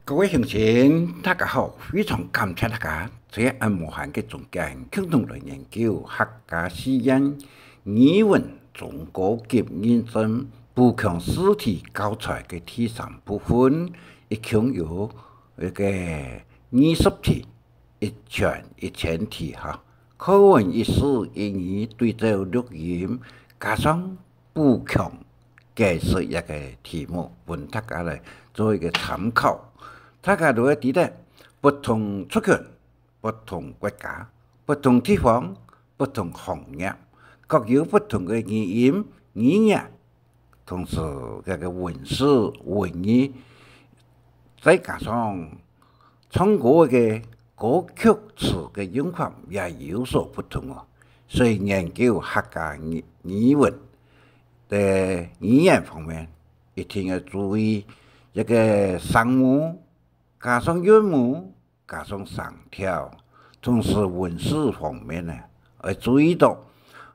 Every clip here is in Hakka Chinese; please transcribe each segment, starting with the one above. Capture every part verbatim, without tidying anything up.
各位鄉親，大家好，非常感謝大家在恁無閒个中間，共同來研究客家四縣語文中高級認證補強試題教材个第三部分，一共有一个二十題，一全一千題哈。課文一字一語對照錄音，加上補強解釋一个題目，分大家來做一个參考。大家都會知得，不同族群、不同國家、不同地方、不同行業，各有不同个語音、語言，同時這个文字、文意，再加上唱歌个歌曲詞个用法也有所不同哦。所以研究客家語、語文个語言方面，一定要注意這个聲母，加上韻母，加上聲調，同時文字方面呢，要注意到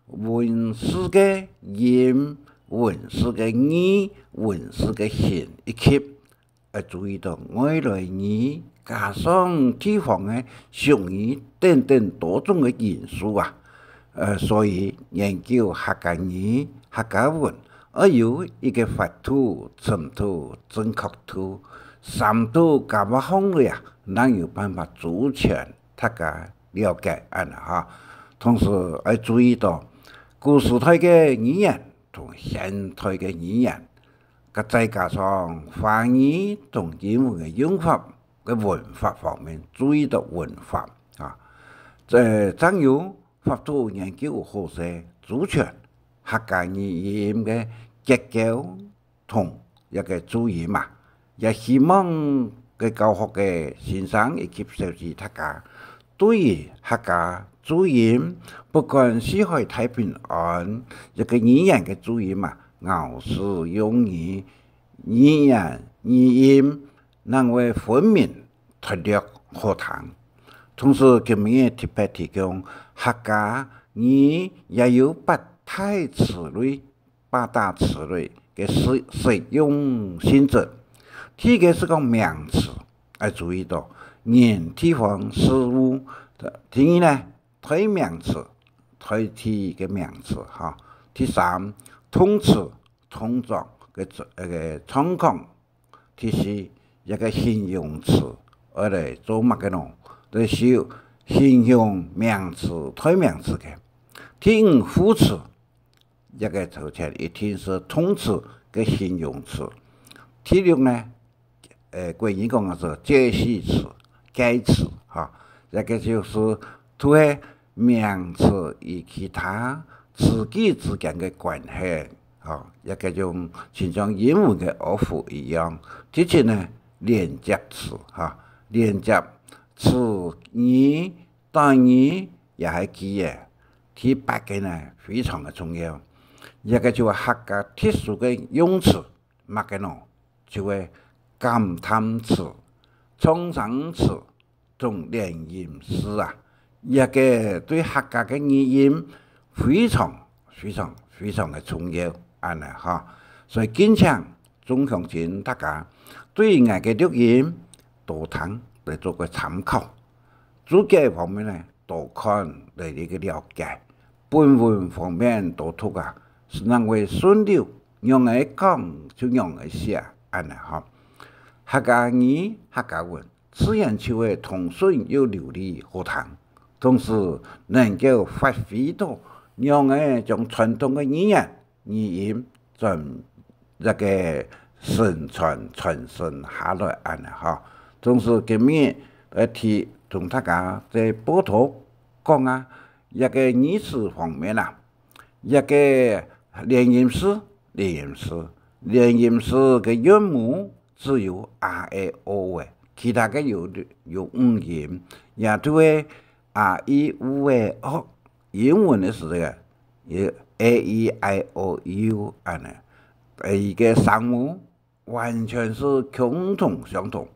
文字个音、文字个義、文字个形，以及要注意到外來語，加上地方个俗語等等多種个因素啊。呃，所以研究客家語、客家文，愛有一个闊度、深度、準確度，三度加把項个啊，正有辦法周全大家了解恁呢哈。同時愛注意到，古時代个語言同現代个語言，个再加上華語同英文个用法个文法方面，注意到文法啊，這正有法度研究好勢，周全客家語音个結構同一个注音嘛。也希望个教學个先生以及小朋友大家，對於客家注音，不管四海大平安，這个語言个注音嘛，咬字用語、語言、語音，能會分明、脱略、好聽。同時，今日特別提供客家語也有八大詞類、八大詞類个實、實用性質。第一个係講名詞，愛注意到人、地方、事物。第二呢，代名詞，代替个名詞哈。第三，動詞，動作个、个狀況。第四，一个形容詞，愛來做麼个呢？就是形容名詞、代名詞个。第五，副詞，這个頭前一定係動詞个形容詞。第六呢，呃，國語講个係介系詞、介詞哈，這个就是都係名詞與其他詞句之間个關係。 吼，也該種親像英文个of一樣。第七呢，連接詞，吼，連接詞語、短語也係句仔。第八个呢，非常个重要，這个就係客家特殊个用詞，麼个呢？就係感嘆詞、唱聲詞、 同連音詞啊，這个對客家个語音非常、非常、非常个重要，恁呢哈。所以敬請眾鄉親大家對𠊎个錄音多聽來做個參考。註解方面呢，多看來一個了解。本文方面多讀啊，係能會順溜，仰仔講就仰仔寫，恁呢哈。客家語、客家文 自然就會通順又流利好聽，同時能夠發揮到仰仔將傳統个語言、語音轉這个承傳、傳承下來恁呢哈。同時今日來提同大家再報讀講啊，這个語詞方面啊， 這个連音詞，連音詞，連音詞个韻母只有a、e、o个，其他个有、有五音，也就係a、i、u、e、o。英文个係這个，有a、e、i、o、u恁呢。第二个聲母 完全係共同相同。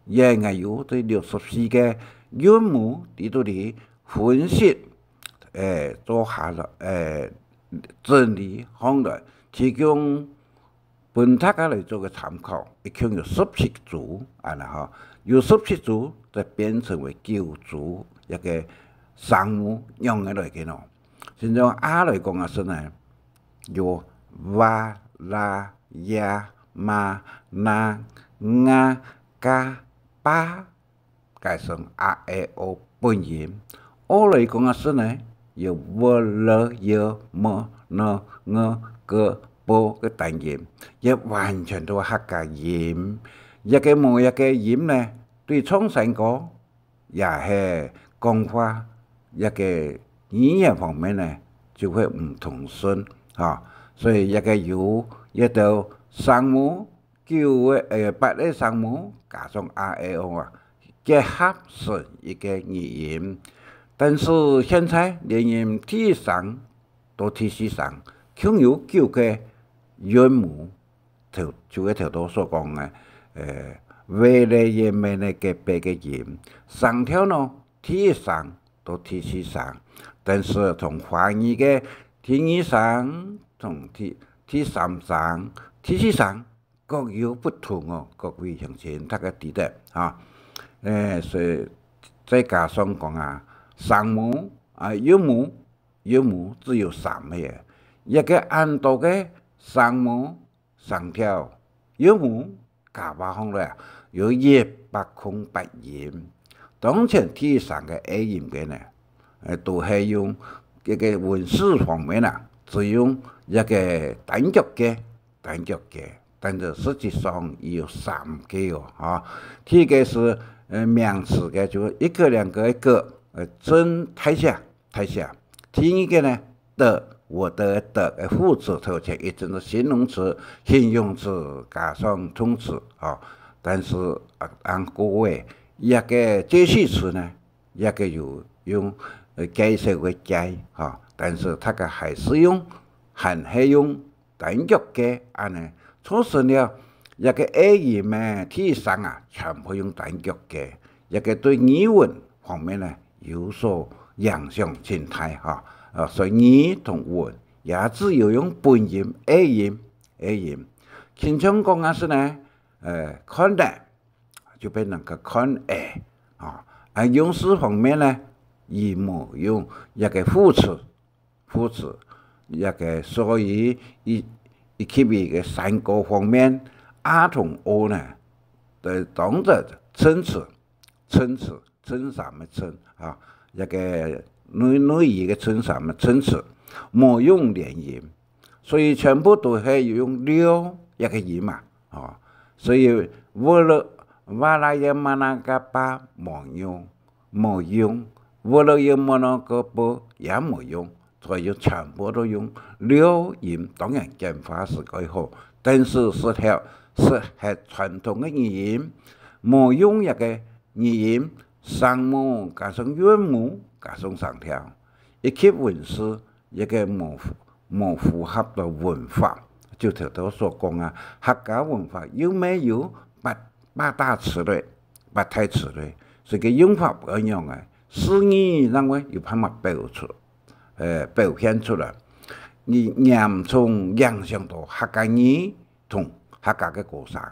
也𠊎有對六十四个韻母裡肚裡分析，誒，做下來，誒，整理項來，提供分大家來做個參考，一共有十七組，恁呢吼，有十七組，再編成為九組，這個聲母仰仔來个呢？先從A來講啊，係呢，有va、la、ya、ma、na、nga、ka、pa， 改成a、e、o本音。O來講啊，係呢，有v、l、y、m、n、ng、g、b个單音，也完全都係客家音。這個無這個音呢，對唱山歌，也係講話，這個語言方面呢，就會毋通順，吼。所以這個有這兜聲母， 九个，呃，八个聲母加上a、e、o啊，結合成一個語音。但是現在連音第一聲到第四聲，共有九个韻母，頭，就係頭到所講个，呃，v、l、y、m、n、g、p个音，聲調呢，第一聲到第四聲，但是同華語个第二聲、同第，第三聲、第四聲 各有不同哦，各位鄉親大家知得哈。誒，所以再加上講啊，聲母啊，韻母，韻母只有三个，這個恁多个聲母、聲調、韻母加埋項來啊，有一百空八音。當前第三个a音个呢，誒，都係用這個文字方面啊，只用這個單腳个 單腳个，但是實際上佢有三個哦，哈。第一個係，呃，名詞个，就一個、兩個、一個，呃，正大寫，大寫。第二個呢，的，我的的，呃，副詞頭前一定係形容詞、形容詞加上動詞，哈。但是，啊，按各位，這個介系詞呢，這個有用，呃，介紹个介，哈，但是大家還係用，還係用 單腳个恁呢，造成了這個a音个第一聲啊，全部用單腳个，這個對語韻方面呢，有所影響盡大哈。呃，所以語同韻也只有用本音a音，a音。親像講啊係呢，呃，看得，就變成个看會，啊，啊，用字方面呢，佢無用這個副詞， 副詞，這個所以佢，佢特別个山歌方面，a同o呢，就當作襯詞，襯詞，襯衫个襯，啊，這個內，內衣个襯衫个襯詞，無用連音，所以全部都係用六這個音嘛，哦，所以v、l、va、la、ye、ma、na、ka、pa無用。 無用，v、l、ye、m、n、g、p也無用，所以就全部都用六音，當然簡化係較好，但是適合，適合傳統个語音，無用這個語音，聲母加上韻母加上聲調，以及韻字，這個無符，無符合到文法。就頭頭所講啊，客家文化又無有八，八大詞彙， 八大詞彙，所以个用法毋一樣个，四語認為有辦法表出，呃，表現出來，而嚴重影響到客家語同客家个歌聲，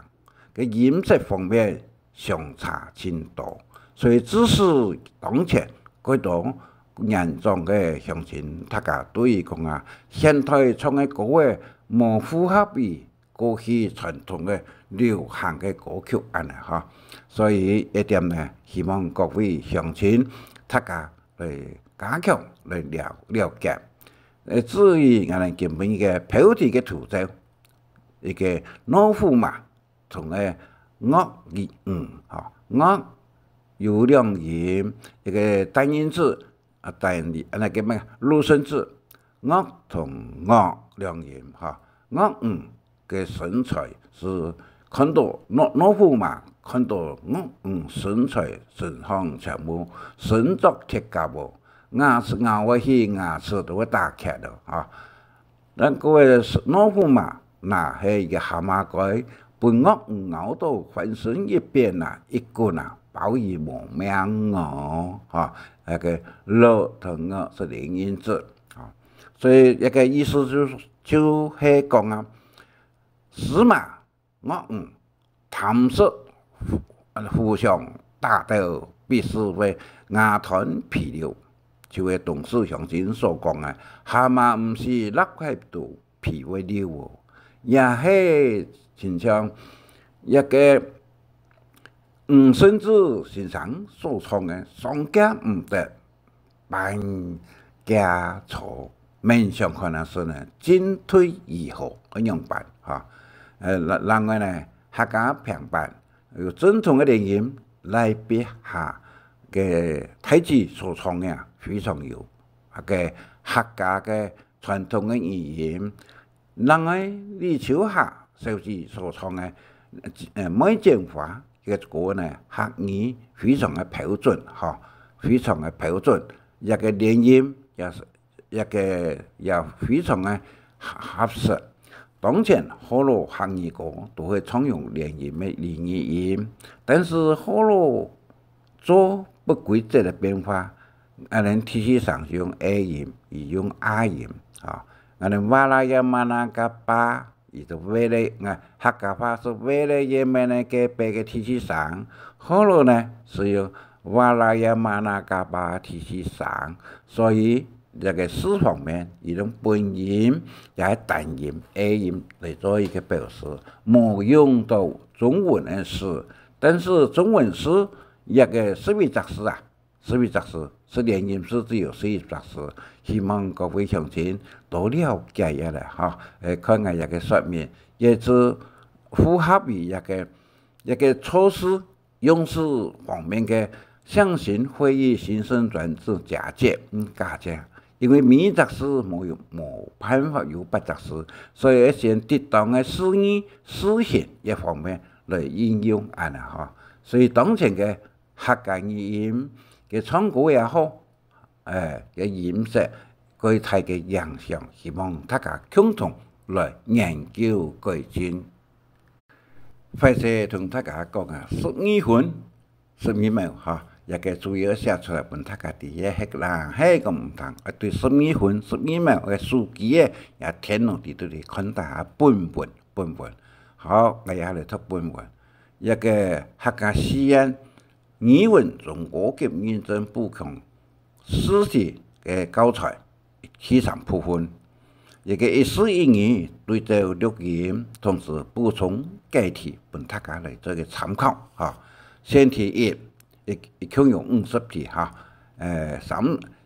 个音質方面相差盡多。所以致使當前，蓋多年長个鄉親，大家對於講啊，現代唱个歌仔無符合於 過去傳統个流行个歌曲恁呢哈。所以這點呢，希望各位鄉親大家來加強來了，了解。呃，至於𠊎等今晡日个標題个圖像，一個老虎嫲同个鱷魚魚，吼，鱷有兩音，一個單音字， 啊，但你，恁呢个咩，入聲字，鱷同鱷兩音，哈。鱷魚个身材係看到老，老虎嫲，看到鱷魚身材身項全部身著鐵甲哦，牙齒咬下去，牙齒都會打結哦，哈。 但該个老虎嫲若係一個蛤蟆胲，分鱷魚咬到翻身一邊啊，一滾啊，包佢無命哦，哈，該個了同了係連音字，哈。所以這個意思就，就係講啊，司馬、岳吳、 貪食，互相打鬥，必須會瓦斷皮溜，就係東勢鄉親所講个，蛤蟆毋死，落塊肚皮會溜哦。也係親像一个吳承志先生所唱个，上蹶毋得， 半蹶坐，勉強看下先呢，進退如何，愛仰般哈？呃，另，另外呢，客家平板有正統个連音，來比下个太子所唱个啊，非常有，啊个客家个傳統个語音， 另外，李秋霞小姐所唱个，呃，《梅剪花》个歌呢，客語非常个標準，吼，非常个標準，這个連音也係，這个也非常个合，合適。當前，學老客語歌都會常用連音个語音，但是學老做不規則个變化，恁呢第四聲就用A音，佢用A音，啊，恁呢哇啦呀嘛啦嘎巴， 佢就為了，啊，客家話係為了原本个隔壁个第四聲，學老呢係用哇啦呀嘛啦嘎巴第四聲，所以這个字方面，佢用本音也係單音、A音來做一个表示，無用到中文个字。但是中文字這个十一隻字啊， 十一隻字，係連音字只有十一隻字，希望各位鄉親多了解一下哈。誒，看𠊎這个說明，也係符合於這个，這个措辭用詞方面个象形、會意、形聲轉字假借，嗯，假借。因為每一隻字無有，無辦法有八隻字，所以愛選適當个字義、字形這方面來應用，恁呢哈。所以當前个 客家語音个唱歌也好，誒，个音色，佢帶个影響，希望大家共同來研究改進。壞勢同大家講啊，十二分，十二秒哈，這个主要寫出來分大家知，係啦，係講毋通，啊，對十二分、十二秒个手機仔，也電腦裡肚裡看一下本文，本文。好，𠊎這下來讀本文。這个客家四縣 語文中高級認證補強試題个教材第三部分，這个一字一語對照錄音，同時補充解題，分大家來做一个參考哈。選題一，一，一共有五十題哈。呃，三，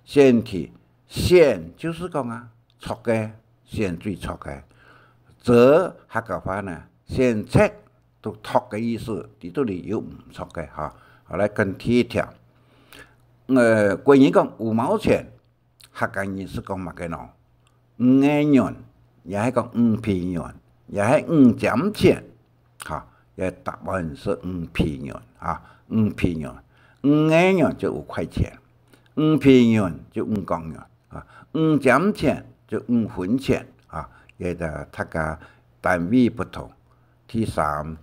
選題，選就係講啊，著个，選最著个。擇客家話呢，選擇 都著个意思，裡肚裡有毋著个哈。好，來看第一條。呃，國語講五毛錢，客家語係講麼个呢？五個銀，也係講五皮銀，也係五尖錢。哈，這答案係五皮銀，哈，五皮銀。五個銀就五塊錢，五皮銀就五角銀，啊，五尖錢就五分錢，啊，這个大家單位不同。 第三，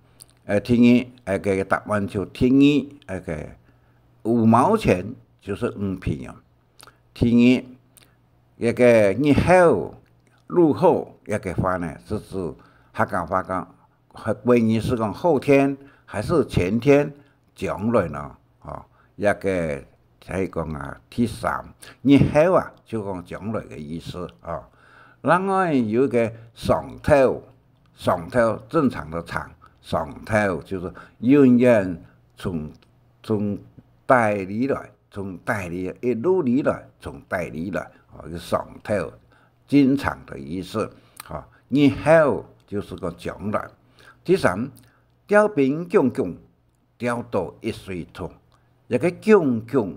呃，第二，呃，个答案就第二，呃，个五毛錢就係五皮銀。第二，這个日後、日後這个話呢，係指客家話講，客話語係講後天還係前天，將來呢，吼，這个 就係講啊，第三，日後啊，就講將來个意思啊。另外有一个上頭，上頭正常个常，上頭就係永遠從，從底裡來，從底裡，一路裡來，從底裡來，哦，係上頭，經常个意思。哦，日後就係講將來。第三，調兵將將， 調到一水桶。這个將將，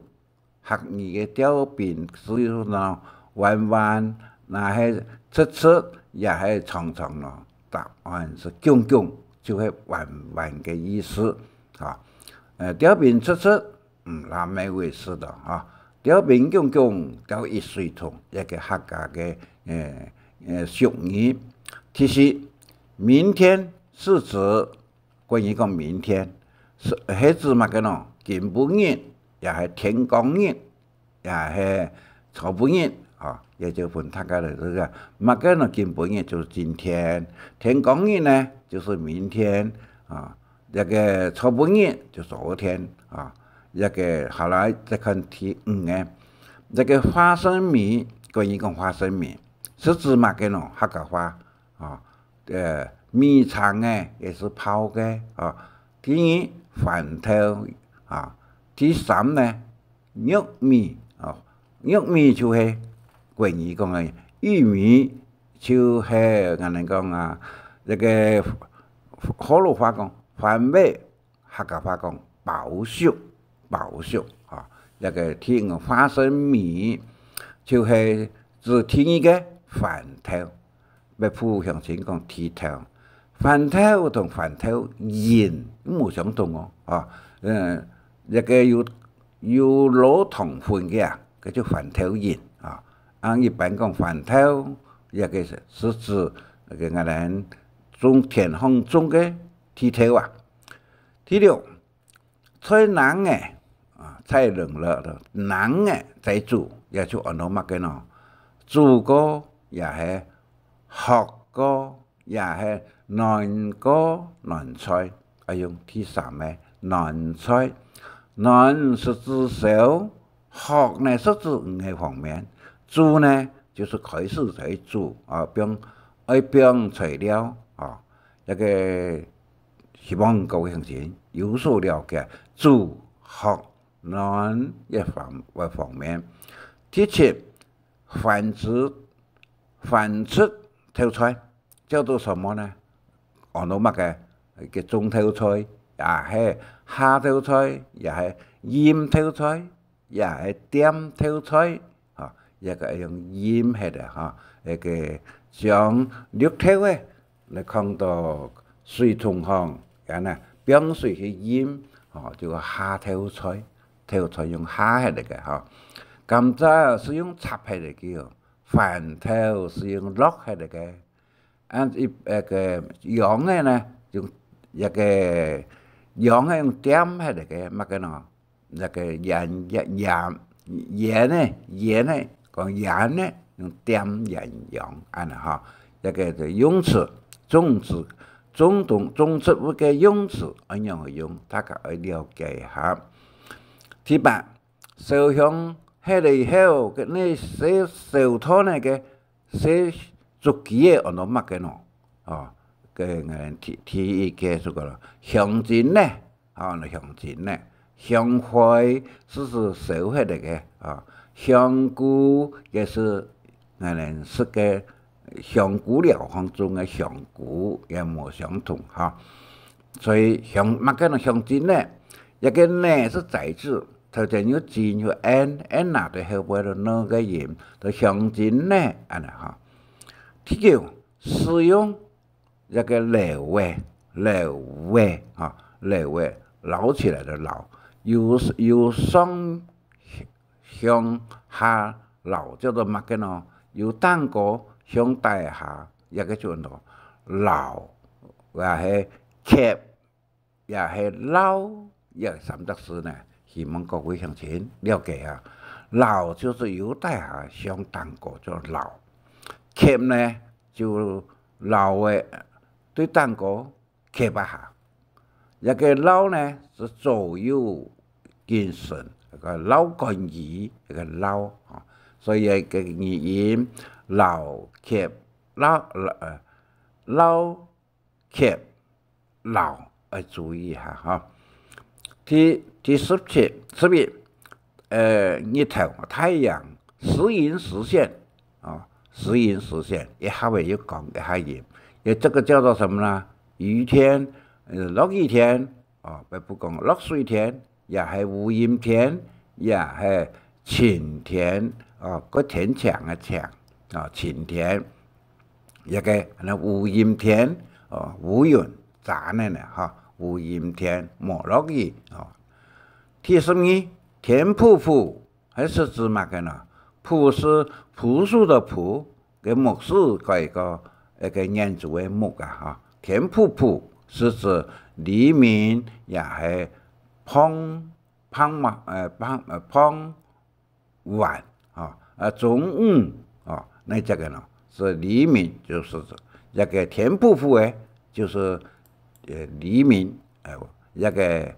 客語个調兵係呢，彎彎，若係直直，也係長長咯。答案係將將，就係彎彎个意思。哈，呃，調兵直直，毋，那麼回事的哈。調兵將將，調一水桶，這个客家个，呃，呃，俗語。第四，明天是指 關於講明天，係，係指麼个呢？今晡日，也係天光日，也係昨晡日，啊，也就分大家來說，麼个呢？今晡日就係今天，天光日呢，就係明天，啊，這个昨晡日就昨天，啊，這个好來再看第五个，這个花生米，國語講花生米，係指麼个呢？客家話，啊，呃，米糝个，也係泡个，啊。第二，番豆，啊。第三呢，玉米，啊，玉米就係國語講个玉米，就係𠊎等講啊，這个學老話講番麥，客家話講包粟，包粟，啊，這个第五花生米，就係指第二个番豆。 北部鄉親講地豆。番豆同番豆仁無相同哦，啊，嗯，這个有，有攞糖分个啊，該就番豆仁啊。啊，一般講番豆，這个係，係指該个𠊎等種田項種个地豆啊。第六， 在冷个，啊，在冷了，冷个再煮，也就安到麼个呢？煮過也係，熝過也係，暖過，暖菜，愛用第三个暖菜。暖係指燒，熝呢係指五个方面。煮呢，就係開始在煮，啊，放，愛放材料，啊，這个 希望各位鄉親有所了解，煮、熝、暖一方，一方面。第七，番薯，番薯豆菜，叫做什麼呢？安到麼个？个種豆菜，也係夏豆菜，也係蔭豆菜， 也係碇豆菜，吼，這个用蔭忒个，吼，該个將綠豆仔來囥到水桶項，然後放水去蔭，吼，就夏豆菜，豆菜用夏忒个，吼。甘蔗係用插忒个哦，番豆係用落忒个。 啊，一，該个秧仔呢，用，該个秧仔用碇忒个，麼个呢？該个秧，秧，秧，秧仔，秧仔，講秧仔，用碇秧秧，恁呢吼。這个就用詞，種植，種東，種植物个用詞，恁樣用，大家愛了解一下。第八， 燒香忒了以後，該細燒炭个該細竹枝仔安到麼个呢？哦，該𠊎提，提一个這个咯，香精呢，哦，香精呢，香灰係指燒忒个，哦，香菇也係𠊎等食个 香菇寮項種个香菇也無相同哈。所以香，麼个呢香精呢？這个呢係在指，頭前有精有n，n拿到後背就n个音，就香精呢，恁呢哈。第九，使用這个撈仔，撈仔哈，撈仔撈起來个撈，有，有上 向下撈，叫做麼个呢？有頂高向底下，這个就安到撈，也係㧎，也係撈，這三隻字呢，希望各位鄉親了解啊。撈就係由底下向頂高，叫撈。㧎呢，就撈仔對頂高 㧎一下。這个撈呢，係左右緊伸，該个撈竿魚，該个撈，吼。所以个語音撈㧎撈，呃，撈㧎撈，愛注意一下，吼。第，第十七，十一，呃，日頭，太陽，時隱時現， 哦，時隱時現，一下仔又光，一下陰。也這个叫做什麼呢？雨天，呃，落雨天，哦，北部講落水天，也係烏陰天，也係晴天，哦，个天晴个晴，哦，晴天。這个，那烏陰天，哦，烏雲遮等呢，哈，烏陰天，無落雨，哦。第十二，天樸樸， 係指麼个呢？樸係樸素个樸，个木字改一个，一个眼珠个目啊，哈。天樸樸係指黎明也係傍，傍晚，呃，傍，呃，傍晚，哈，啊，中午，哦，該隻个呢，是黎明，就是這個天不服个，就是，呃，黎明，呃，這個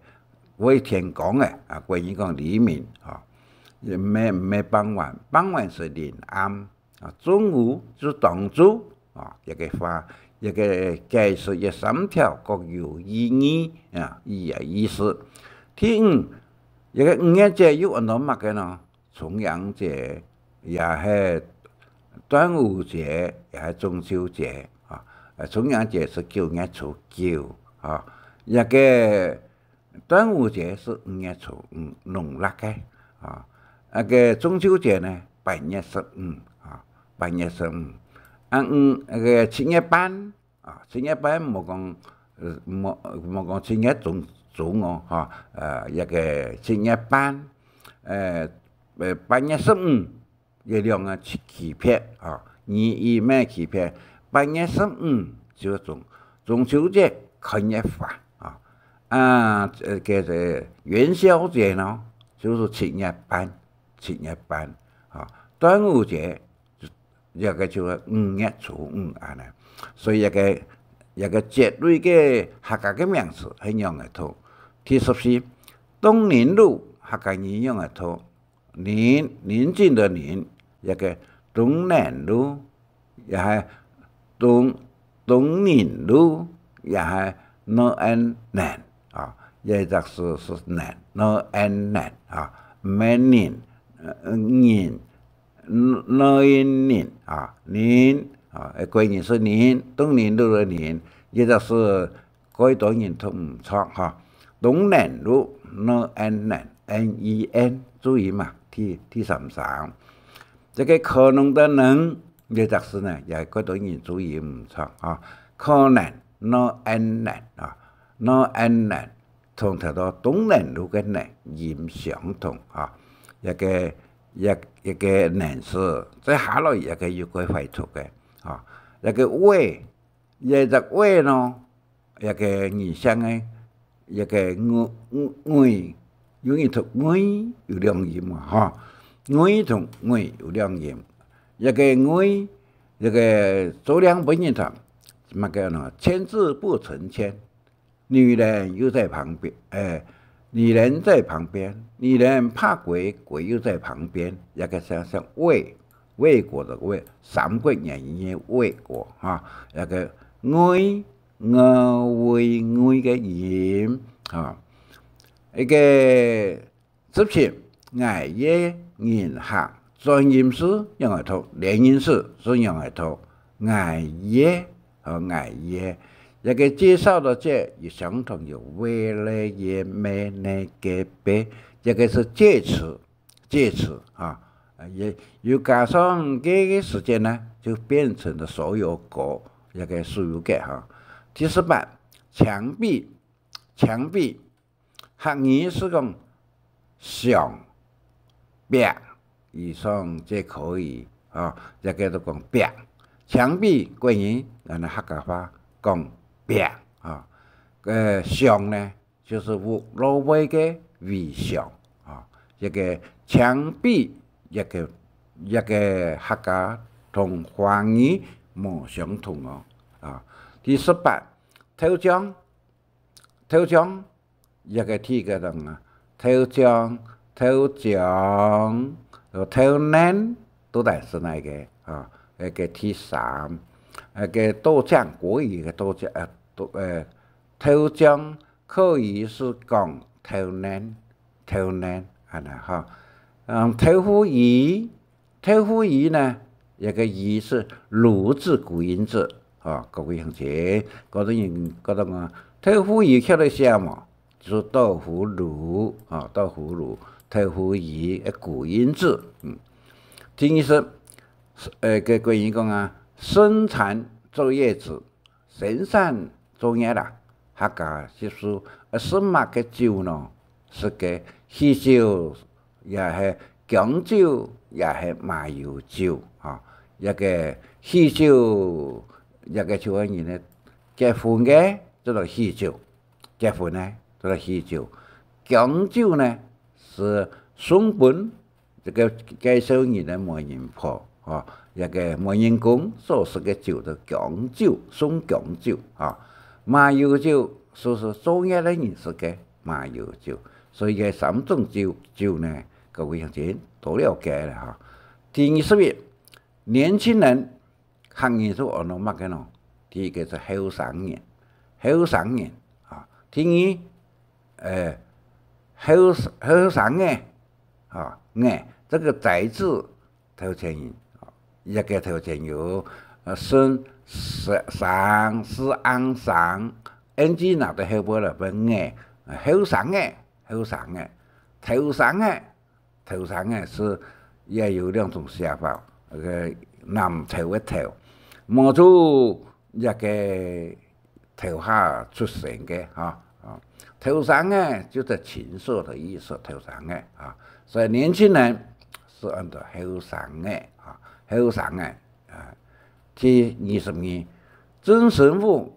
未天光个，啊，國語講黎明，哦，也毋係，毋係傍晚，傍晚是臨暗，啊，中午就當晝，啊，這個話，這個解釋這三條各有意義，啊，意義，意思。第五，這個五月節又安到麼个呢？ 重陽節，也係端午節，也係中秋節，啊，呃，重陽節係九月初九，啊，這個端午節係五月初五，農曆个，啊，該個中秋節呢，八月十五，啊，八月十五，啊，嗯，該個七月半， 啊，七月半莫講，呃，莫，莫講七月中，中哦，哈，呃，這個七月半，呃，呃，八月十五，這兩個區，區別，啊，日語無區別，八月十五就中，中秋節看月華，啊，啊，這個，這元宵節呢，就係七月半，七月半，啊，端午節 這個就係五月初五恁呢。所以這個，這個節日个客家个名詞係仰仔讀。第十四，東寧路客家語仰仔讀？寧，寧靜个寧，這個東寧路，也係東，東寧路，也係N N寧，啊，這隻字係寧，N N寧，啊，毋係寧，呃，寧， 內人啊，人啊，國語係人，東寧路个人，這隻字蓋多人讀毋著哈。東寧路，N N寧，N E N，注意嘛，第，第三聲。這個可能个能，這隻字呢，也蓋多人注意毋著哈。可能，N N寧啊，N N寧。 同頭到東寧路个寧音相同，哈。這個，這，這個寧字，再下來這個又蓋會讀个，哈。這個為，這隻為呢，這個人姓个，這個為，為，有人讀為，有兩音嘛，哈。為同為有兩音。這個為，這個做兩本人讀，麼个呢？千字不成千。 女人又在旁邊，哎，女人在旁邊，女人怕鬼，鬼又在旁邊。這個像，像魏，魏國个魏，三國演義个魏國哈，這個魏，我為魏个音哈。一個 十七，𠊎个人客，轉音字仰仔讀，連音字係仰仔讀，𠊎个，和𠊎个。這個介紹个介，也相同有為了也沒那個別，這個係介詞，介詞哈。啊，也，又加上這個時間呢，就變成了所有格，這個所有格哈。第十八，牆壁，牆壁， 客語係講牆、壁以上就可以，啊，這個都講壁。牆壁，國語，𠊎等客家話講壁，啊。呃，牆呢，就係屋落尾个圍牆，啊。這個牆壁，這個，這個客家同華語無相同哦，啊。第十八，頭像， 頭像，這個第一個字啊，頭像、頭像、頭像，到底係哪個啊？該個第三，該個頭像，國語个頭像，呃，頭，呃，頭像，客語係講頭像，頭像，恁呢哈。嗯，豆腐乳， 豆腐乳呢，這個乳係乳字古音字，吼，各位鄉親，各位人，各位啊，豆腐乳曉得寫無？就係豆腐乳，吼，豆腐乳，豆腐乳个古音字，嗯。第二十，呃，个國語講啊，生產作業子， 生產作業啦，客家習俗，呃，食麼个酒呢？係个喜酒，也係薑酒，也係麻油酒，吼。這個喜酒，這個就係人呢結婚个，做做喜酒，結婚呢，做做喜酒。薑酒呢，係送分這个介紹人个媒人婆，吼，這个媒人公所食个酒就薑酒，送薑酒，吼。麻油酒，就係做月个人食个麻油酒。所以這三種酒，酒呢，各位鄉親都了解了，吼。第二十一，年輕人，客語就安到麼个呢？第一个係後生人，後生人，啊，第二，呃，後，後生个，啊，个，這个宅字頭前，啊，一个頭前有，呃，順，生，生，字硬生，N G拿到後背來分个，後生个，後生个，頭生个，頭生个係也有兩種寫法，該个南投个投，無就一个頭下出生个，哈，啊，頭生个就係青澀个意思，頭生个，啊，所以年輕人係安到後生个，啊，後生个，啊。第二十二，正身屋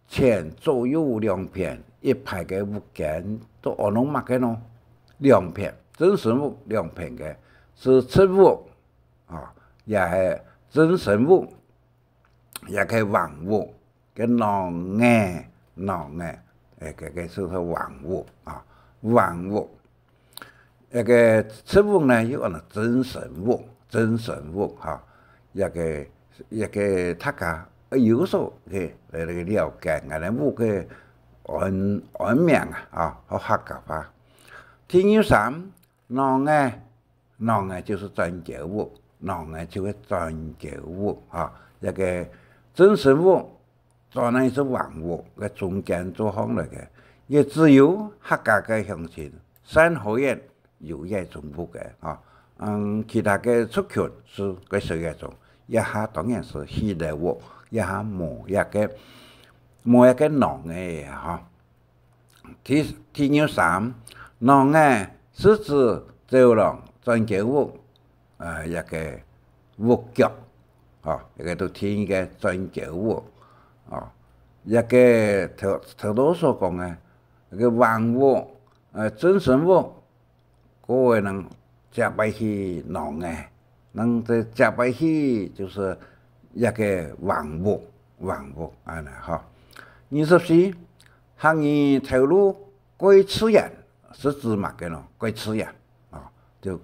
前左右兩片一排个屋間都安到麼个呢？兩片，正身屋兩片个，係側屋，啊，也係正身屋，也係橫屋，个內个，內个，欸，个，个係橫屋，啊，橫屋。 該个側屋呢，又安到正身屋，正身屋，哈。該个，該个大家愛有所个，來，來了解，𠊎等屋个安，安名啊，啊，學客家話。第二十三，內个，內个就係磚橋屋，內个就係磚橋屋，哈。該个正身屋， 磚呢係橫屋，个中間做項來个，也只有客家个鄉親，山河縣有這種屋个，吼。嗯，其他个族群係較少這種，這下當然係起樓屋，這下無這个，無這个內个，吼。 第，第二十三，內个係指走廊、磚橋屋，呃，這个屋腳，吼，這个都第一个磚橋屋，吼，這个頭，頭頭所講个，這个橫屋，呃，正身屋， 該个人接擺起內个，人這接擺起就係這个橫屋，橫屋恁呢吼。二十四，客語頭路蓋自然，係指麼个呢？蓋自然，哦，就，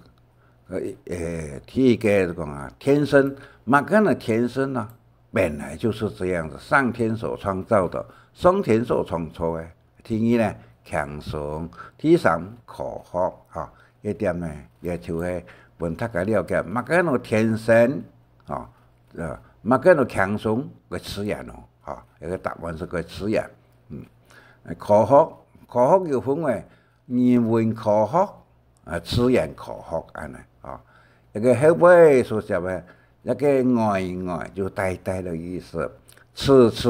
呃，呃，第一个就講啊，天生，麼个呢？天生啊，本來就是這樣子，上天所創造的，上天所創造的。 第二呢，輕鬆；第三，科學，吼，這點呢，也就係分大家了解，麼个安到天生，吼，呃，麼个安到輕鬆个自然哦，吼，這个答案係个自然。嗯，科學，科學有分為人文科學，啊，自然科學恁呢，吼。 這个後背所寫个，這个呆呆就呆呆个意思，痴痴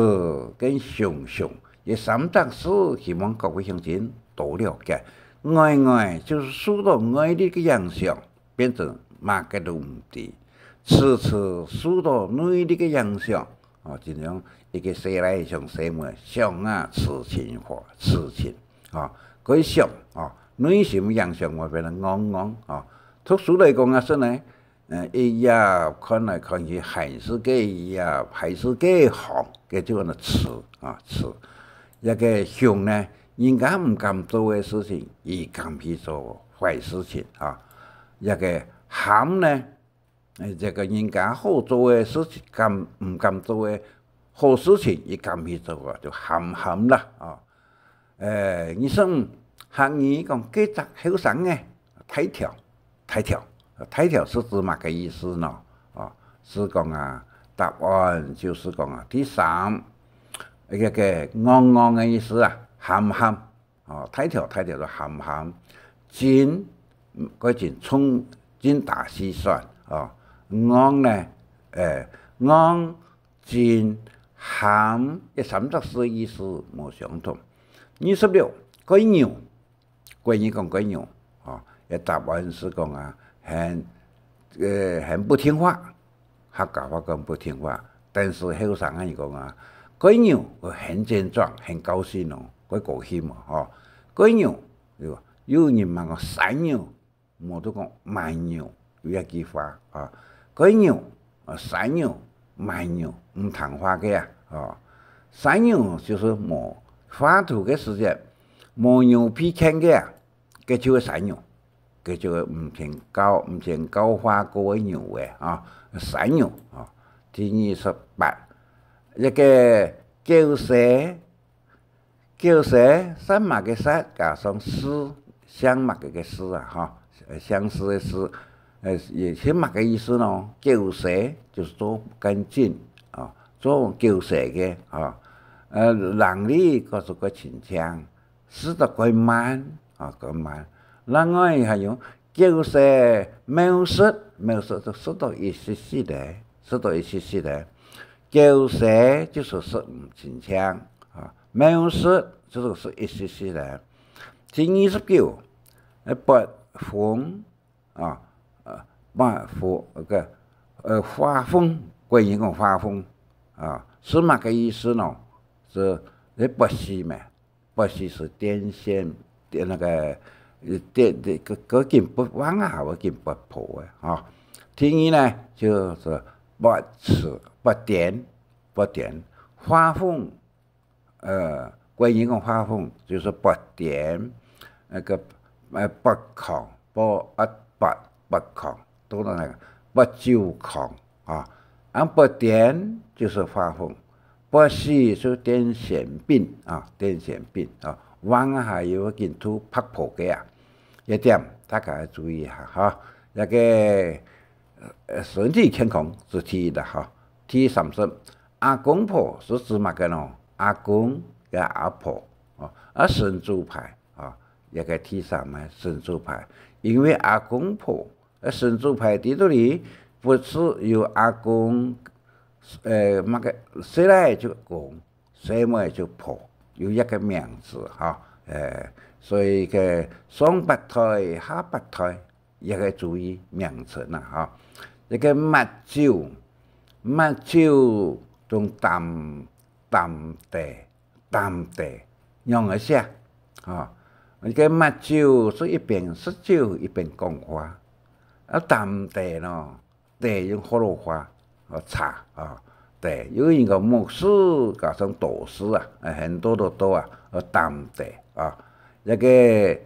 跟雄雄，這三隻字希望各位鄉親多了解。呆呆就係受到外力个影響，變成麼个都毋知；痴痴受到內力个影響，哦，就像一个細倈仔想細妹，想啊痴情花，痴情，哦，佢想，哦，內心影響會變得戇戇，哦。讀書來講啊，係呢， 呃，一頁看來看去還係該一頁，還係該行，該就安到痴啊，痴。這个雄呢，人家毋敢做个事情，佢敢去做壞事情啊。這个譀呢，呃，這个人家好做个事情，敢，毋敢做个好事情，佢敢去做啊，就譀譀啦啊。 呃，二十五，客語講該隻後生仔，大條，大條，大條係指麼个意思呢？哦，係講啊，答案就係講啊，第三，該个戇戇个意思啊，譀譀，哦，大條，大條就譀譀，真，嗯，該真聰，精打細算，哦，戇呢，呃，戇， 真、譀，這三隻字意思無相同。二十六，蓋牛，國語講蓋牛，吼，這答案係講啊，很，呃，很不聽話，客家話講不聽話，但是後生人講啊，蓋牛，很健壯，很高興哦，蓋高興嘛，吼。蓋牛，對吧？有人嘛講山牛，無就講蠻牛，有一句話啊，該牛，啊，山牛、蠻牛，毋聽話个啊，哦，山牛就係無話度个時節，無牛皮牽个啊，該就係山牛，該就係毋聽教、毋聽教化過个牛仔啊，山牛啊。第二十八，一个狗屎，狗屎，殺麼个殺，加上氏，姓麼个个氏啊，吼，呃，姓氏个氏，呃，也係麼个意思呢？狗屎就係做毋乾淨啊，做狗屎个啊，呃，伶俐，故所較清淨，食到較慢啊，較慢。另外還有狗屎冒食，冒食就食到一息息个，食到一息息个。狗屎就係食毋清淨啊，冒食就係食一息息个。第二十九，呃，發瘋啊，呃，發瘋，該个，呃，發瘋，國語講發瘋啊，係麼个意思呢？係，係發死咩？發死係電線，電那个，呃，電，電，該，該根發橫啊，還係根發婆个，吼。第二呢，就係發痴、發癲、發癲、發瘋，呃，國語講發瘋，就係發癲，那个，呃，發狂，發，啊，發，發狂，都係那个發酒狂啊。啊，發癲就係發瘋，發死就癲癇病啊，癲癇病啊，橫啊還有根頭發婆个啊，這點大家注意一下哈。這个，呃，身體健康係第一啦哈。第三十， 阿公婆係指麼个呢？阿公佮阿婆，哦，啊，神主牌，哦，這个第三个神主牌。因為阿公婆，呃，神主牌底肚裡，毋係有阿公，呃，麼个，細倈就公，細妹就婆，有一个名字哈，呃，所以个上八代、下八代， 一个注意名稱啊，吼。這个抹酒，抹酒同淡，淡茶，淡茶，仰仔寫？吼，這个抹酒係一邊食酒一邊講話，啊，淡茶呢，茶用學老話，哦，茶，哦，茶，有人講牧師，加上道士啊，哎，很多都多啊，哦，淡茶啊，這个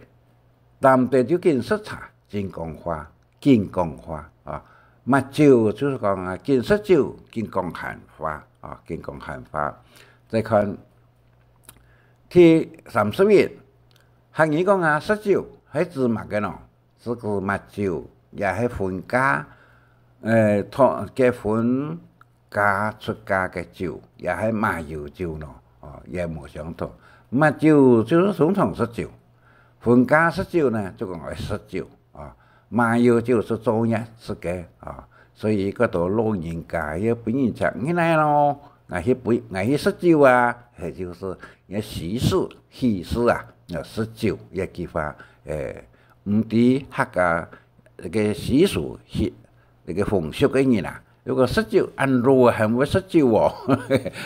淡茶就緊食茶，緊講話，緊講話啊。抹酒就係講啊，緊食酒，緊講閒話啊，緊講閒話。再看第三十一，客語講啊，食酒係指麼个呢？係指抹酒，也係婚嫁，呃，同，結婚 嫁出嫁个酒，也係麻油酒咯，哦，也無相同。抹酒就係通常食酒，婚嫁食酒呢，就講愛食酒，啊，麻油酒係做月食个，啊，所以該兜老人家也分人請入來咯，𠊎去分，𠊎去食酒啊，該就係也喜事，喜事啊，愛食酒，這句話，誒，毋知客家 這个習俗，習，這个風俗个人啊，如果食酒，恁老還會食酒哦？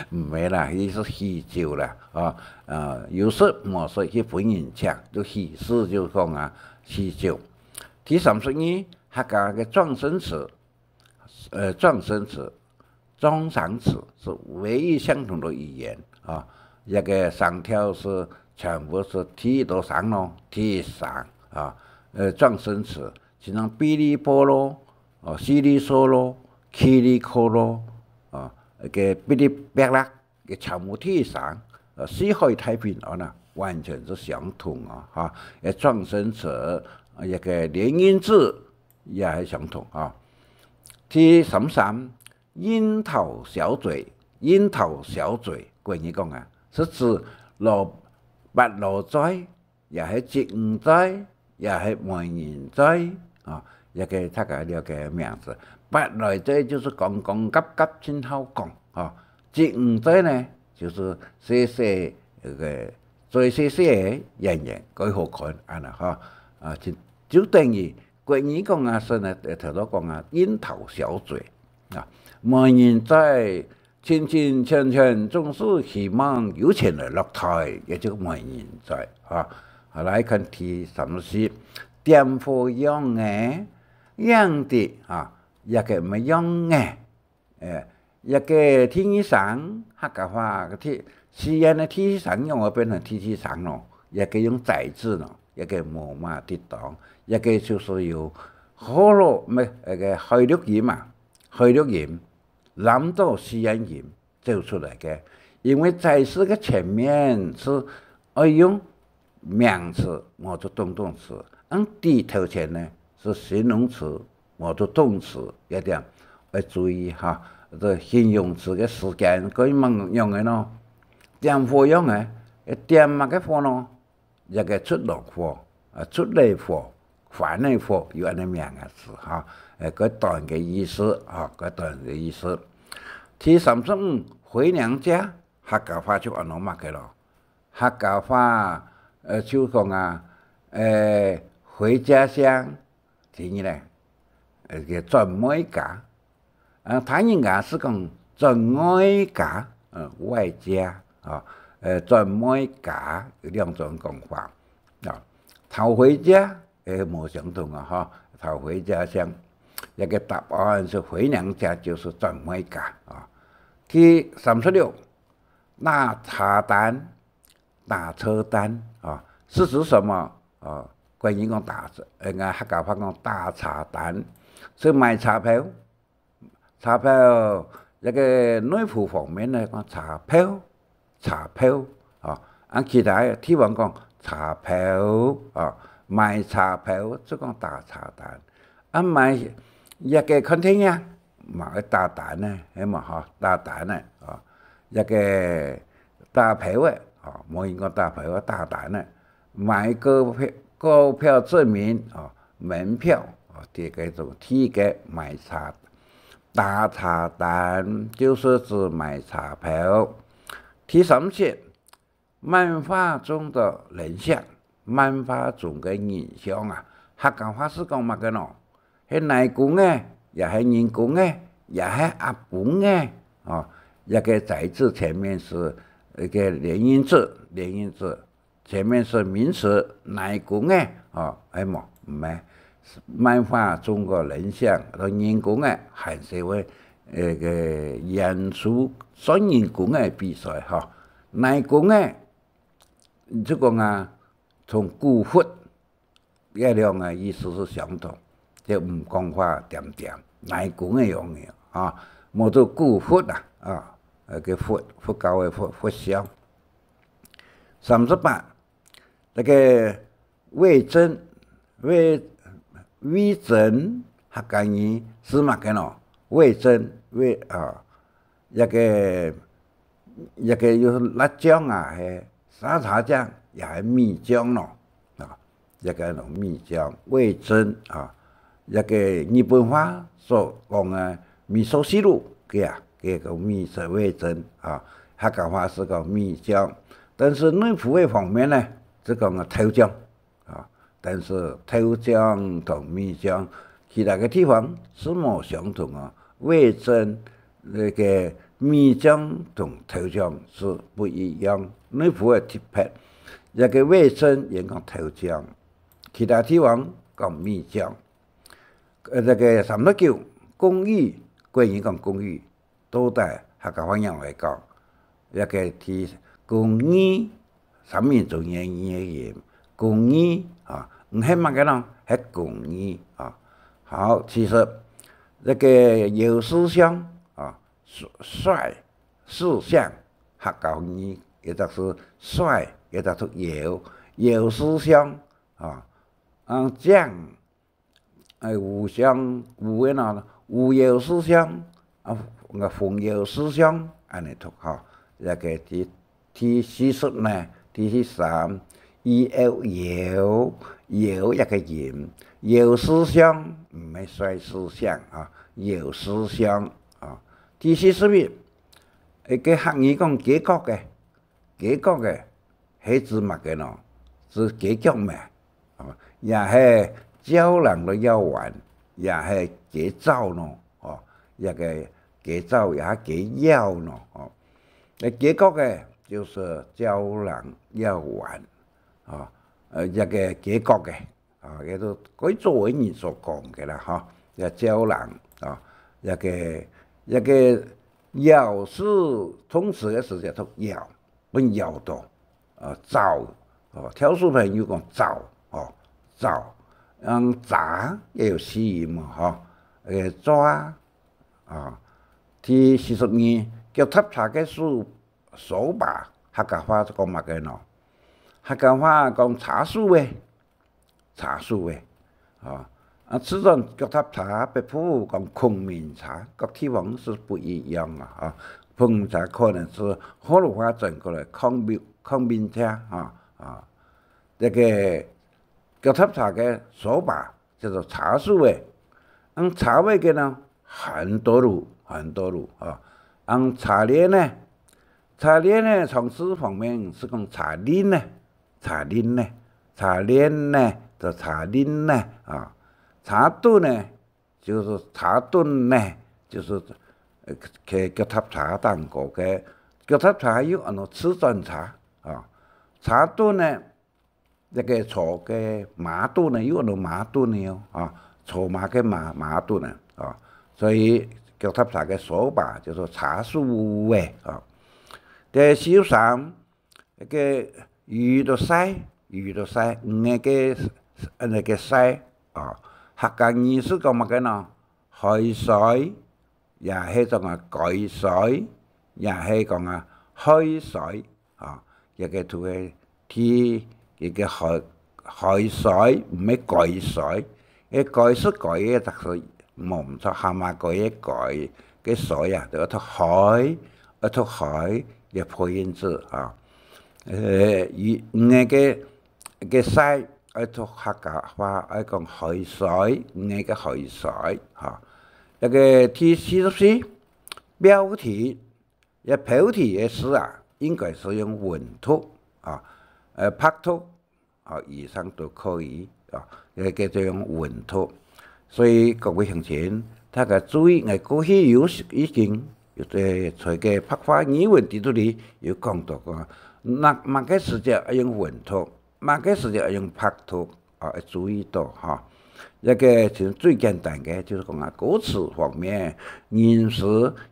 毋係啦，佢係喜酒啦，哦，呃，有食無食去分人請，就喜事就講啊，喜酒。第三十二，客家个狀聲詞，呃，狀聲詞， 狀聲詞係唯一相同个語言啊，這个聲調係全部係第一个聲咯，第一聲啊，呃，狀聲詞，就像嗶哩波咯，哦，稀里嗦咯，奇里可咯，啊，該嗶哩啪啦，該全部第一聲，呃，四海太平安啊，完全係相同啊，哈，該狀聲詞，呃，這个連音字也係相同啊。第三三， 櫻桃小嘴，櫻桃小嘴，國語講啊，係指老，八老嘴，也係侄女嘴，也係媒人嘴，啊，這个大家了解名詞。八老嘴就係講講合合，盡好講，啊，侄女嘴呢，就係細細，該个嘴細細个，圓圓，蓋好看，恁呢，哈。啊，就，就等於 國語講啊，係呢，呃，頭先講啊，櫻桃小嘴啊，媒人嘴，親親眷眷總係希望有錢來落袋，也就媒人嘴啊。好，來看第三十四，點火樣仔，影直啊，這个毋係樣仔。欸，這个第二聲，客家話个第，四縣个第四聲仰會變成第四聲咯？這个用仔字咯，這个無麼个當，這个就係有河洛，毋係，該个海陸音嘛，海陸音，南島四縣音 走出來个。因為在字个前面係愛用名詞，無做動動詞，恁在頭前呢係形容詞，無做動詞，這點愛注意哈。這形容詞个時間，該仰般个咯？點火樣仔，點麼个火咯？ 這个出爐火，啊，出爐火，番仔火，有恁呢名个字哈。欸，該短个意思哈，該短个意思。第三十五，回娘家，客家話就安到麼个咯？客家話，呃，就講啊，欸，回家鄉，第二呢，呃，个轉妹家。 啊，大人家係講轉外家，呃，外家，啊，呃，轉妹家有兩種講法，啊，討回家，欸，無相同啊，哈，討回家鄉，這个答案係回娘家就係轉妹家，啊。第三十六，打茶單，打車單，啊，是指什麼？啊，國語講打，呃，客家話講打茶單，係買茶票， 茶票，這个內埔方面呢，講茶票，茶票，哦，啊，其他地方講茶票，哦，買茶票，就講打茶單。啊，買這个看電影，嘛愛打單呢，係嘛，吼，打單呢，哦，這个打票个，哦，無人講打票个，打單呢。 買股票，股票證明，哦，門票，哦，第个種，第个買茶，打茶單，就係指買茶票。第三節，漫畫中的人像，漫畫中个人像啊，客家話係講麼个呢？係泥公仔，也係人公仔，也係阿公仔，哦，這个在字前面係一个連音字，連音字。 前面係名詞，泥公仔，哦，係無？毋係，漫畫中个人像，人公仔，還係會，呃，个演出算人公仔比賽，吼。泥公仔，就講啊，同古佛，這兩个意思係相同，就毋講話恬恬，泥公仔樣个，啊，無做古佛啊，啊，呃，个佛，佛教个佛，佛像。 三十八，這个味噌，味，味噌，客家語係麼个呢？味噌，味，啊，這个，這个有辣醬啊，係沙茶醬，也係米醬咯，啊。 這个米醬，味噌啊，這个日本話所講个味噌汁，佢啊，佢个味噌味噌啊，客家話係講米醬。但係內埔个方面呢，就講个豆醬啊，但係豆醬同米醬，其他个地方係無相同啊。味噌 該个米醬同豆醬係不一樣，內埔个特別。這个味噌也講豆醬，其他地方講米醬。呃，這个三十九，貢丸，國語講貢丸，到底客家話仰般講？這个第貢丸，三民主義个音，貢丸啊，毋係麼个咯，係貢丸啊。好，其實這个姚思想啊， 帥，帥，四縣，客家語，一隻係帥，一隻讀姚，姚思想，啊，啊，靚，哎，吳相，吳个呢，吳姚思想，啊，那個紅姚思想，恁呢讀吼。這个第，第四十呢，第四十三，E L姚，姚一个音，姚思想，毋係帥思想啊，姚思想啊。第四十一， 一个客語講街角个，街角个，係指麼个呢？指街角咩？哦，也係照人个要玩，也係街招呢，哦，這个街招也係街要呢，哦。該街角个就係照人要玩，哦，呃，這个街角个，啊，也就該做个人所講个啦，吼，也招人啊，這个這个咬字，動詞个時節讀咬，分咬到，啊，爪，哦，挑書朋友講爪，哦，爪，嗯，抓也有四音嘛，吼，个抓，啊，第四十二，腳踏車个手，手把，客家話講麼个呢？客家話講車手个，車手个，啊，啊，自轉腳踏車，北部講孔明車，各地方是不一樣啊，啊，孔明車可能是學老話轉過來，孔明，孔明車，啊，啊，這个腳踏車个手把， 叫做車手个。恁車尾个呢，還多路，還多路啊。恁車輪呢，車輪呢，常識方面係講車輪呢，車輪呢，車輪呢，就車輪呢啊。車墩呢，就係車墩呢，就係，呃，个腳踏車頂高个，腳踏車又安到自轉車啊。車墩呢， 這个坐个馬肚呢，又安到馬肚呢哦，啊，坐馬个馬，馬肚呢，啊，所以腳踏車个手把就係車手个，啊。第四十三，該个雨就曬，雨就曬，魚个，該个曬，啊，客家語係講麼个呢？海水， 也係講啊該水，也係講啊海水，啊，這个都係第一个海，海水，毋係該水。該該係該个，但係無毋著，蛤蟆該个該，个水啊，就愛讀海，愛讀海，个破音字啊。呃，魚，魚个，个曬，愛讀客家話，愛講海水，魚个海水，哈。 這个第四十四，標題，這標題个字啊，應該係用文讀啊，呃，白讀啊，以上都可以啊，這个就用文讀。所以各位鄉親，大家注意，𠊎過去有已經有在，在个白話語文裡肚裡有講到過，那麼个時節愛用文讀， 麼个時節愛用白讀，啊，愛注意到哈。這个就最簡單个，就係講啊，歌詞方面、人事、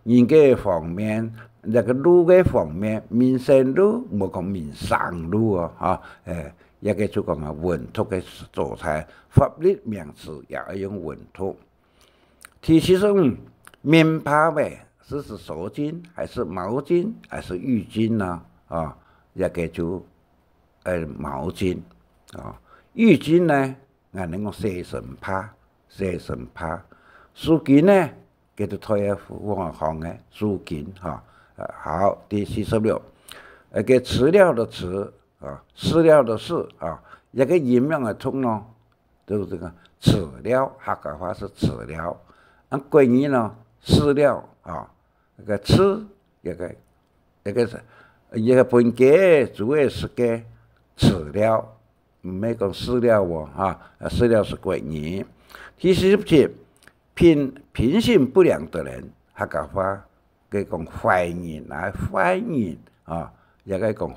人个方面，這个路个方面，民生路，無講民生路哦，哈。誒，這个就講啊，文讀个素材，法律名詞也愛用文讀。第四十五，棉被仔，係指手巾，還係毛巾，還係浴巾呢？啊，這个就 呃，毛巾，啊。浴巾呢，𠊎等講洗身帕，洗身帕。手巾呢，佢就推个方向个手巾，哈。呃，好，第四十六，呃，該飼料个飼，啊，飼料个飼，啊，這个音仰个讀呢，就係這个飼料，客家話係飼料。啊，國語呢，飼料，啊，該个飼，這个 這个係，這个分雞仔、豬仔食个飼料，毋係講飼料哦，哈，啊，飼料係國語。第四十七，品，品行不良的人，客家話，佢講壞人啊，壞人啊，也可以講，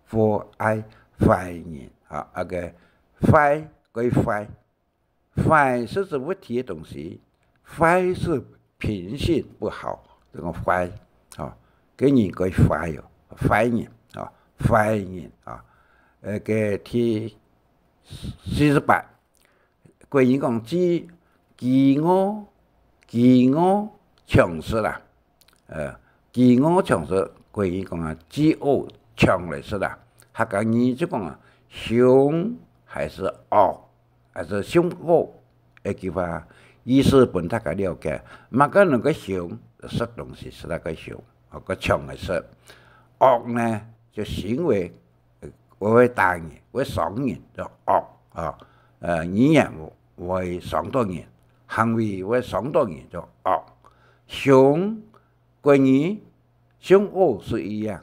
壞，壞人啊，啊个壞，佢壞。 壞係指物體个東西，壞係品性不好，這个壞，吼，該人該壞哦，壞人，吼，壞人啊。呃，該第四十八，國語講飢，飢餓，飢餓，搶食啦。 呃，飢餓搶食，國語講啊，飢餓搶來食啊。客家語就講啊，凶還係惡，還係凶惡，這句話意思分大家了解。麼个人个凶，食東西食到个凶，哦，个搶來食。惡呢，就行為，呃，會打人，會傷人，叫惡啊。呃，語言會傷到人，行為會傷到人，叫惡。凶 國語，凶惡係一樣，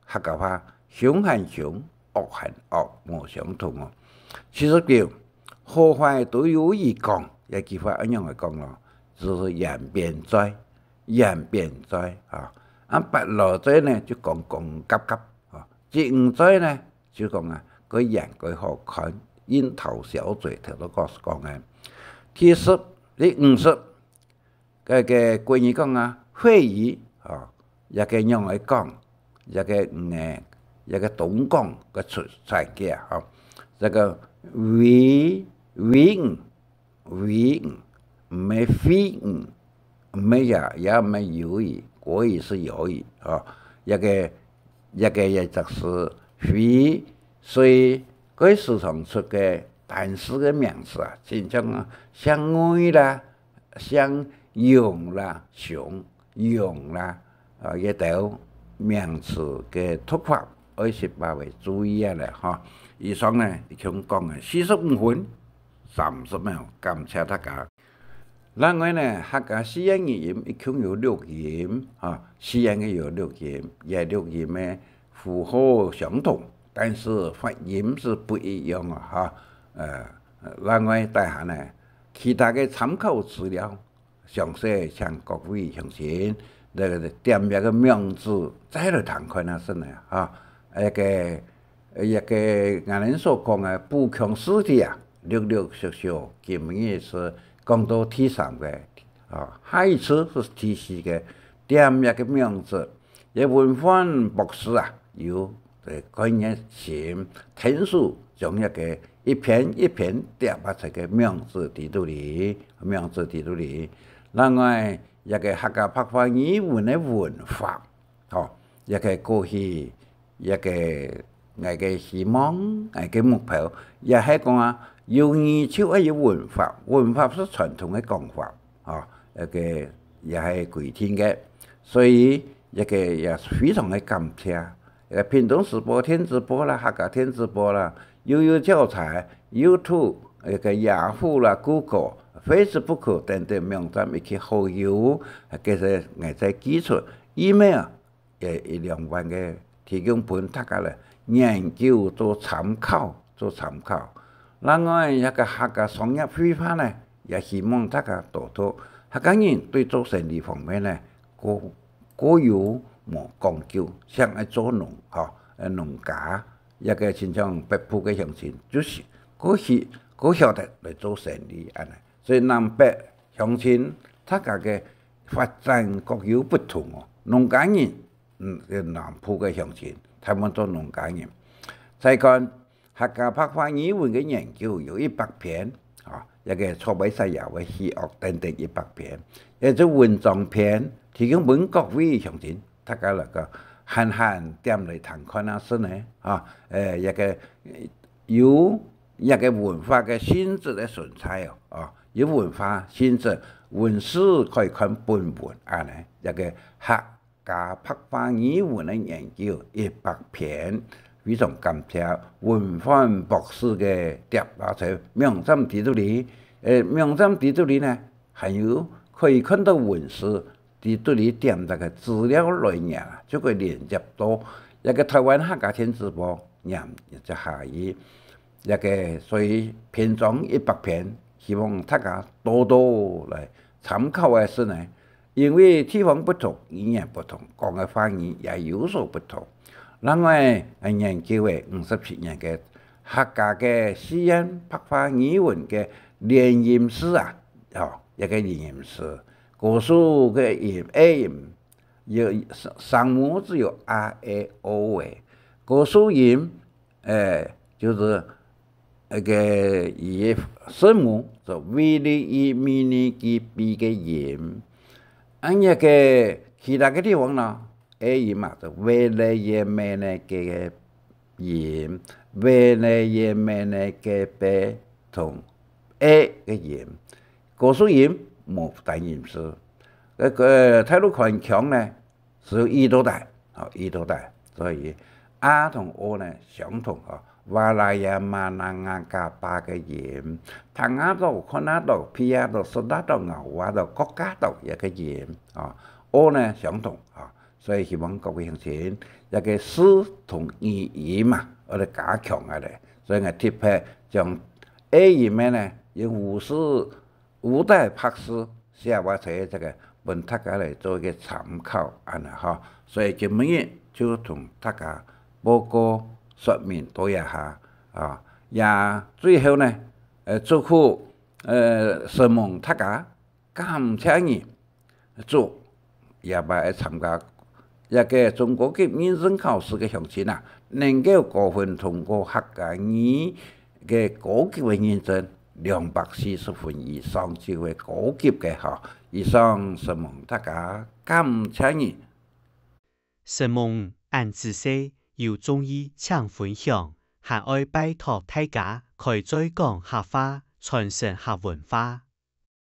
客家話，凶還凶，惡還惡，無相同哦。七十九，好壞都有一講，這句話仰般來講咯？就係言邊嘴，言邊嘴啊。啊，八羅嘴呢，就講講合合啊。十五嘴呢，就講啊，該言該好看，櫻桃小嘴頭都告講个。第十、第五十，該个國語講啊，會語，哦，這个仰仔講，這个魚仔，這个東講个出產个啊，吼，這个尾，尾魚，尾魚，毋係飛魚，毋係也，也毋係魷魚，國語是魷魚，吼，這个，這个也就是飛，所以該時常出个單詞个名詞啊，親像啊，像魚啦， 像熊啦，熊，熊啦，啊，這兜名詞个讀法，愛識把握注意啊咧，吼。以上呢，一共講个四十五分三十秒，感謝大家。另外呢，客家四縣語音一共有六音，吼，四縣个有六音，這六音呢， 符號相同，但是發音是不一樣啊，哈。呃，另外底下呢，其他个參考資料，詳細請各位鄉親，這个點這个網址再來聽看啊，是呢，哈。那个，那个，𠊎等所講个補強試題啊，陸陸續續，今日是講到第三个，啊，下一次是第四个，點這个網址。 這文煥博士啊，有，呃，蓋熱心，𢯭手將這个一篇一篇貼啊在个網址底肚裡，網址底肚裡。另外，這个客家白話語文个文法，吼，這个過去，這个𠊎个希望，𠊎个目標，也係講啊，有語就愛有文法，文法是傳統个講法，吼，這个也係規定个。所以， 這个也非常个感謝。這个屏東時報電子報啦，客家電子報啦，又有教材，YouTube，這个Yahoo啦、Google、Facebook等等網站一起好友，其實𠊎在寄出email，也一兩萬个提供分大家來研究做參考，做參考。另外，這个客家商業會話呢，也希望大家多多，客家人對做生理方面呢，過 過有無講究，像愛做農，吼，呃，農家，這个親像北部个鄉親，就是過去，過曉得來做生理恁呢。所以南北鄉親，大家个發展各有不同哦。農家人，嗯，南部个鄉親，他們做農家人。再看 客家白話語文个研究有一百篇，啊，這个草背山腰个喜樂等等一百篇，也就文章篇，提供分各位鄉親，大家來个閒閒點來聽看啊，是呢，啊，呃，這个，呃，有這个文化个性質个存在哦，啊，有文化性質，文字可以看本文啊呢，這个客 家白話語文个研究一百篇，非常感謝文煥博士个貼啊在網站底肚裡。呃，網站底肚裡呢，還有可以看到文字，底肚裡點這个資料來源啊，就可以連接到這个台灣客家電子報，念這下語。這个所以篇章一百篇，希望大家多多來參考个是呢， 因為地方不同，語言不同，講个話語也有所不同。另外，呃，研究个五十七年个客家个四縣白話語文个連音字啊，吼，一个連音字，古時个音，a音，有聲，聲母只有a、e、o个，古時音 誒，就係該个佢个聲母，就V、L、E、M、N、G、B个音。恁樣个其他个地方呢，A音嘛，就V、L、E、M、N、G个音，V、L、E、M、N、G、B同A个音。古時音無單音字。該个大陸漢腔呢， 係有E到底，吼，E到底。所以A同O呢相同，吼，哇啦呀嘛啦啊嘎巴个音，聽啊到、看啊到、鼻啊到、食啊到、咬啊到、國家到一个音，吼，O呢相同，吼。所以希望各位鄉親，這个字同語音嘛，愛來加強啊咧。所以𠊎特別將A音个呢，用烏字 烏底白字寫啊出這个，分大家來做一个參考，恁樣吼。所以今晡日就同大家報告說明到這下，啊，也最後呢，呃，祝福，呃，承蒙大家，感謝你，祝這擺參加這個中高級認證考試个鄉親啊，能夠高分通過客家語个高級个認證，兩百四十分以上就係高級个吼。以上，承蒙大家，感謝你。 承蒙恁仔細，有中意請分享，還愛拜託大家開嘴講客話，傳承客文化。